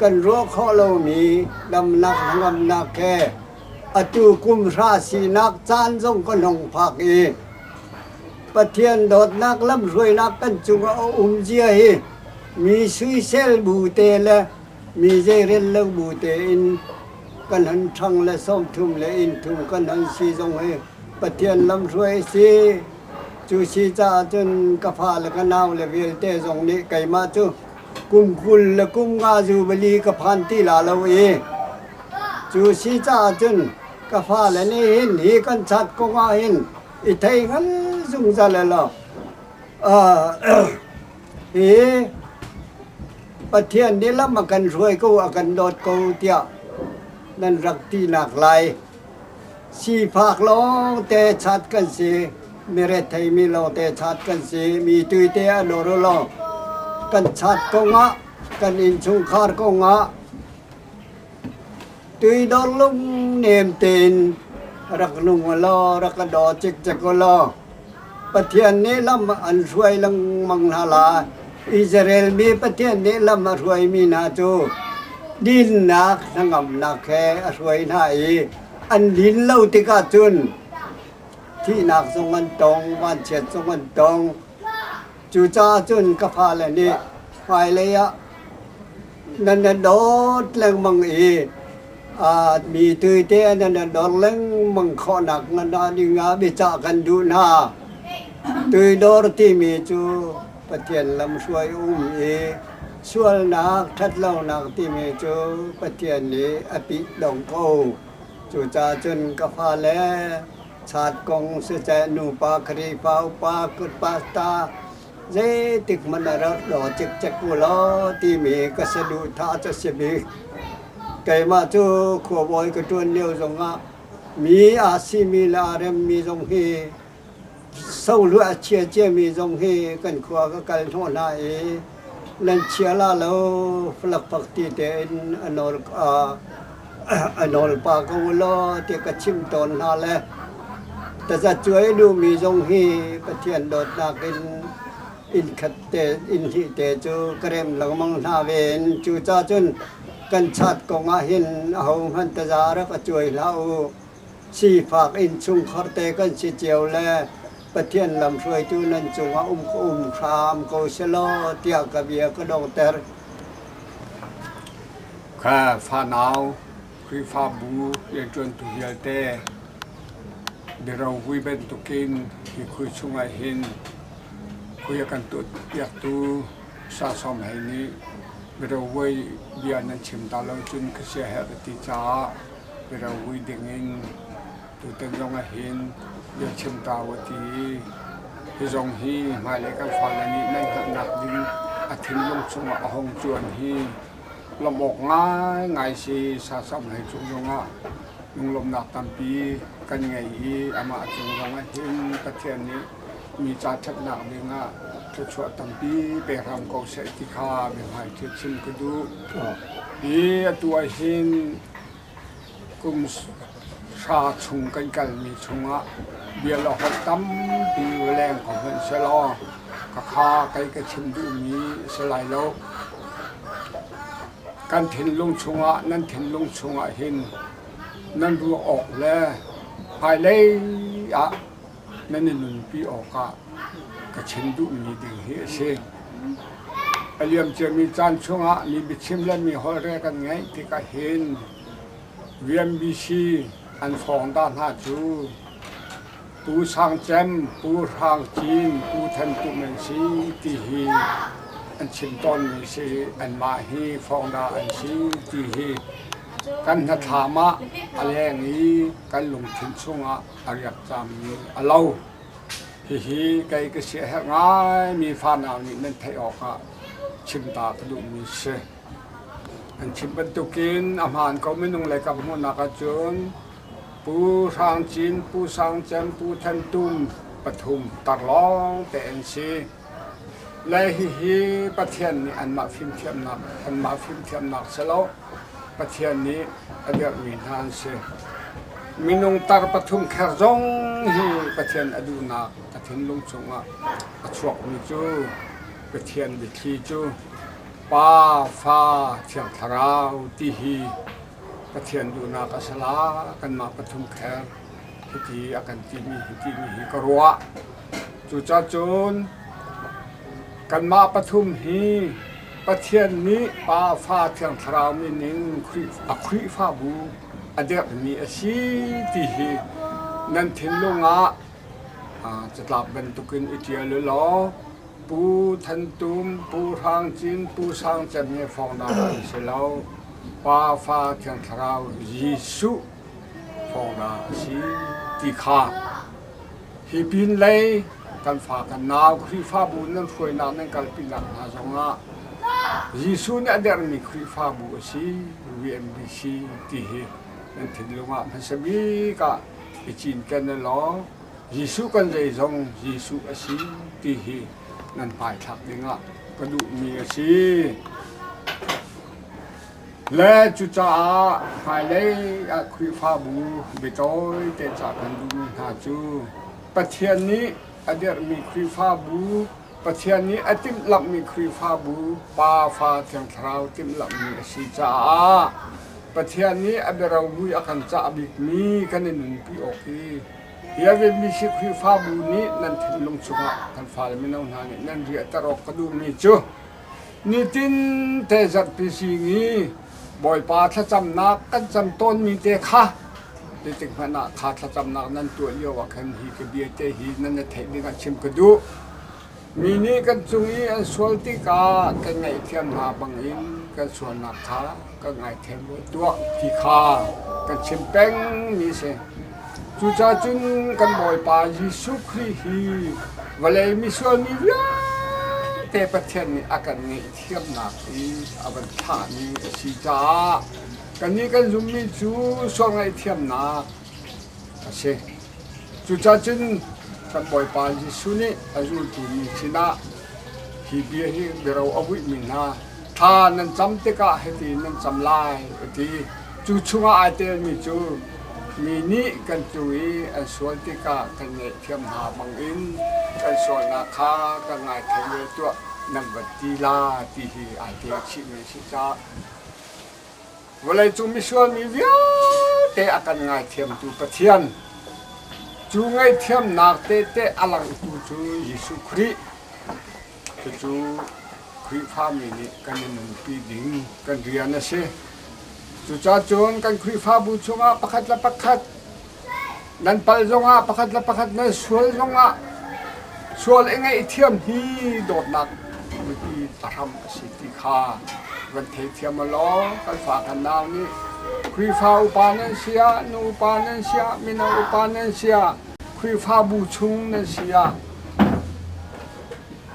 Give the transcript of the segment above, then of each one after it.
Kan ruah khawh lomi damnak hnangamnak he atu kum hra sinak caan zong kan hung phak i Pathian dawtnak lamhruainak kan cungah a um zia hi mi suisel bu te le mi zeirel lo bu tein kan hun ṭhang le 30 le inn thum kan hun si zong hi Pathian lamhruai a si. Cu si caah cun ka fa le ka nau le vialte zong nih keimah cu kum 20 le kum nga zubali ka phan ti la lo i cu si caah cun ka fale nih hin hi kan chat kong ah hin i thei hngal zungzal law hi Pathian nih lam a kan hruai ko a kan dawt ko tiah nan rak tinak lai. Sifak lawngte chat kan si, mirethei mi lawngte chat kan si, mi tuite a lor u law kan chat kongah kan innchungkhar kongah tuidor lungnem tein rak nung u law rak ka daw cikcek u law Pathian nih lam an hruai lengmang hna lai. Israel mi Pathian nih lam a hruaimi hna cu dinnak hnangamnak he a hruai hna i an din lo tikah cun thihnak zong an tong, vanchiat zong an tong. Cucaah cun ka fale nih hmailei ah nan i dawt lengmang i mi tuite nan i dor lengmang khawhnak ding ah biacah kan duh hna. Tuidor timi cu Pathian lamhruai um i sualnak ṭhatlonak timi cu Pathian nih a pih dong ko. Cucaah cun ka fale chat kong siseh nupa Khrihfa upa kutpasta zeitik hmanh ah rak daw cikcek u law timi ka saduhthah cu a si bik. Keimah cu khuabawi ka ṭuan lio zongah mi aa simi le aa remmi zong hi sohluah a chia ciami zong hi kan khua ka kal hnawh hna i nan chia la lo falakfak ti tein a nawl a nawl pa ko u law tiah ka chimh tawn hna le tazacuai duhmi zong hi Pathian dawtnak in inn khat te inn hnih te cu ka rem lengmang hna ve in cucaah cun kan chat kong ah hin ahohmanh taza rak a cuai hlah u. Sifak innchungkhar te kan si cio le Pathian lamhruaitu nan cungah um um hram ko selaw tiah ka bia ka donghter. Kha fanau Khrihfabu rianṭuantu vialte biarovuai bantukin hi khui chungah hin khui a kan tuahpiaktu Sasawm Hei nih biarovuai bia nan chim ta lo cun ka siaherh a ti caah biarovuai dingin tutan zong ah hin bia chim ta u a ti i hi zong hi hmailei kan fale nih nan hngalhnak ding a thinlung chungah a hung cuan hi lawmh awk ngaingai si. Sasam hlei cung zongah lunglawmhnak tampi kan ngei i amah cung zongah hin Pathian nih mi ca ṭhatnak dingah thluachuah tampi pe hram ko seh ti kha biahmai thil chim ka duh. Hi atu ah hin kum hra chung kan kalmi chungah bia le holh tampi va leng ko hmanh sehlaw khakha kei ka chim duhmi a si lai lo. Kan thinlung chungah nan thinlung chungah hin nan ruah awk le hmailei ah nan i nunpi awkah ka chim duhmi ding hi a si. A liamciami caan chungah mi biachim le mi holhre kan ngeih tikah hin VMBC an fawngdah hna cu Pu Sang Cem, Pu Hrang Cin, Pu Than Tum an si ti hi an chim tawnmi si. Anmah hi fawngdah an si ti hi kan hnathlam ah a leng i kan lungthin chungah a riak cangmi a lo. Hihi kei ka siaherh ngaimi fanau nih nan theih awkah chim ta ka duhmi si. An chim bantukin a hmaan ko minung lei kam hmuhnak ahcun Pu Hrang Cin, Pu Sang Cem, Pu Than Tum pathum tar lawng te an si. Le hihi Pathian nih anmah fimthiamnak anmah fimthiamnak si lo Pathian nih a dirhmi hna an si. Minung tar pathum kher zong hi Pathian a duhnak a thinlung chungah a chuakmi cu Pathian biathli cu. Pa, Fa, Thiang Thlarau ti hi Pathian duhnak a si la, kanmah pathum kher hiti a kan timi hi timi hi ka ruah. Cucacun kanmah pathum hi Pathian nih Pa, Fa, Thiang Thlarau min in a Khrihfabu a derhmi a si ti hi nan thinlung ah catlap bantukin i ṭial u law Pu Than Tum, Pu Hrang Cin, Pu Sang Cem he fawngnak an si lo. Pa, Fa, Thiang Thlarau Jesuh fawngnak a si ti kha hi pin lei kan fa kan nau Khrihfabu nan hruainak nan kalpinak hna zongah Jesuh nih a derhmi Khrihfabu a si VMBC ti hi nan thinlung ah hmasa bik ah i cinken law Jesuh kan zeizong Jesuh a si ti hi nan hmaithlak dingah ka duhmi a si. Le cucaah hmailei ah Khrihfabu biatawi te ca kan duhmi hna cu Pathian nih a dirhmi Khrihfabu, Pathian nih a timhlamhmi Khrihfabu, Pa, Fa, Thiang Thlarau timhlamhmi a si caah Pathian nih a biarobui a kan cah bikmi kan i nunpi awk hi Hi a biapimi Khrihfabu nih nan thinlung chungah kan fale mino hna nih nan riahter awk ka duhmi cu nitin te zarhpi zing i Bawipa thlacamnak kan cam tawnmi te kha zeitik hmanh ah kha thlacamnak nan tuah lio ah khan hi ka bia te hi nan i theih ding ah chim ka duh. Mi nih kan cung i an sual tikah kan ngaihthiam hna bangin kan sualnak kha kan ngaithiam ve tuah ti kha kan chim pengmi a si. Cucaah cun kan Bawipa Jesuh Khrih hi vawlei misual mi vialte Pathian nih a kan ngaihthiamnak i a van thlahmi a si caah kannih kan zumhmi cu sual ngaihthiamnak a si. Cucaah cun kan Bawipa Jesuh nih a zultu mi sinah hi bia hi biaro a vuihmi hna thla nan cam tikah hiti nan cam lai a ti. Cu chungah ai telmi cu mi nih kan cung i an sual tikah kan ngaihthiam hna bangin kan sualnak kha kan ngaithiam ve tuah nan van ti la ti hi ai tel chihmi a si caah Vawleicung misual mi vialte a kan ngaithiamtu Pathian, cu ngaihthiamnak tehte a langhtu cu Jesuh Khrih. Cucu Khrihfami nih kan i nunpi ding kan rian a si. Cucaah cun kan Khrihfabu chungah pakhat le pakhat nan pal zongah pakhat le pakhat nan sual zongah sual i ngaihthiam hi dawtnak mipi a hram a si ti kha van theithiam law kan fa kan nau nih Khrihfa upa nan si ah nu upa nan si ah mino upa nan si ah Khrihfabu chung nan si ah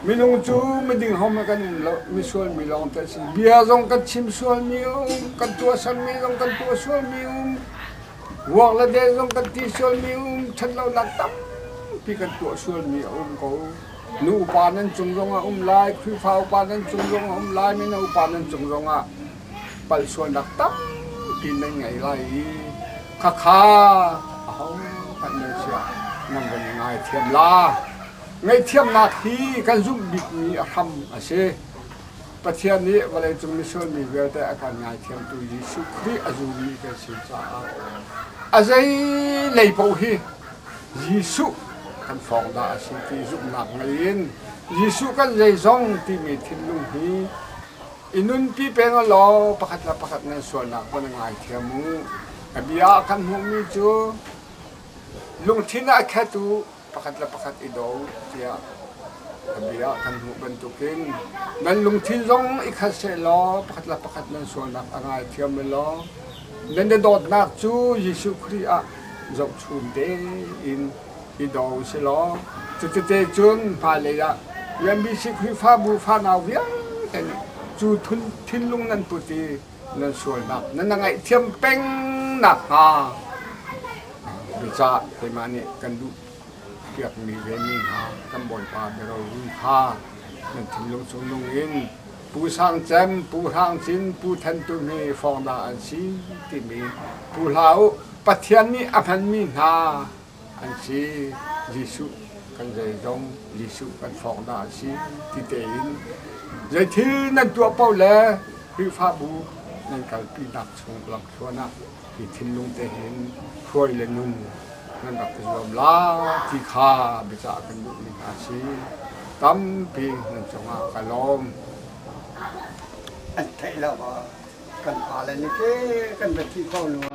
minung cu miding hom kan um lo misual mi lawng te si bia zong kan chim sual mi um kan tuah mi zong kan tuah sual mi um Vuak le den zong kan ti sualmi um, ṭhatlonak tampi kan tuah sualmi a um ko. Nu upa nan cung zongah um lai, Khrihfa upa nan cung zongah um lai, mino upa nan cung zongah palh sualnak tampi nan ngei lai i khakha aho hmanh nan siah nan van i ngaithiam la. Ngaihthiamnak hi kan zumh bikmi a hram a si. Pathian nih vawleicung misual mi vialte a kan ngaithiamtu Jesuh Khrih a zummi kan si caah a zei lei paoh hi Jesuh kan fawng dah a si ti zumhnak ngei in Jesuh kan zeizong timi thinlung hi i nunpi peng law pakhat le pakhat nan sualnak van ngaithiam u. A bia ah kan hmuhmi cu lungthin ah khet u pakhat le pakhat i do tiah a bia kan hmuh bantukin nan lungthin zong i khat sehlaw pakhat le pakhat nan sualnak a ngaithiam law nan i dawtnak cu Jesuh Khrih ah zohchun tein i do si law cutite cun hmailei ah UMBC Khrihfabu fanau vialte nih cu thinlung nan put i nan sualnak nan ngaihthiam peng nakhnga biacah keimah nih kan duh piakmi ve mi hna kan Bawipa biaroru kha nan thinlung chung nung in Pu Sang Cem, Pu Hrang Cin, Pu Than Tum hi fawngdah an si timi pu hlah u Pathian nih a hmanmi hna an si. Jesuh kan zeizong Jesuh kan fawngdah a si ti tein. Zeithil nan tuah paoh le Khrihfabu nan kalpinak chung lamthluan ah hi thinlung te hin hruai le nun nan rak i zuam la ti kha biacah kan duhmi hna si. Tampi nan cungah ka lawm. An theih lo kan pale nih ke kan va thi kho lu.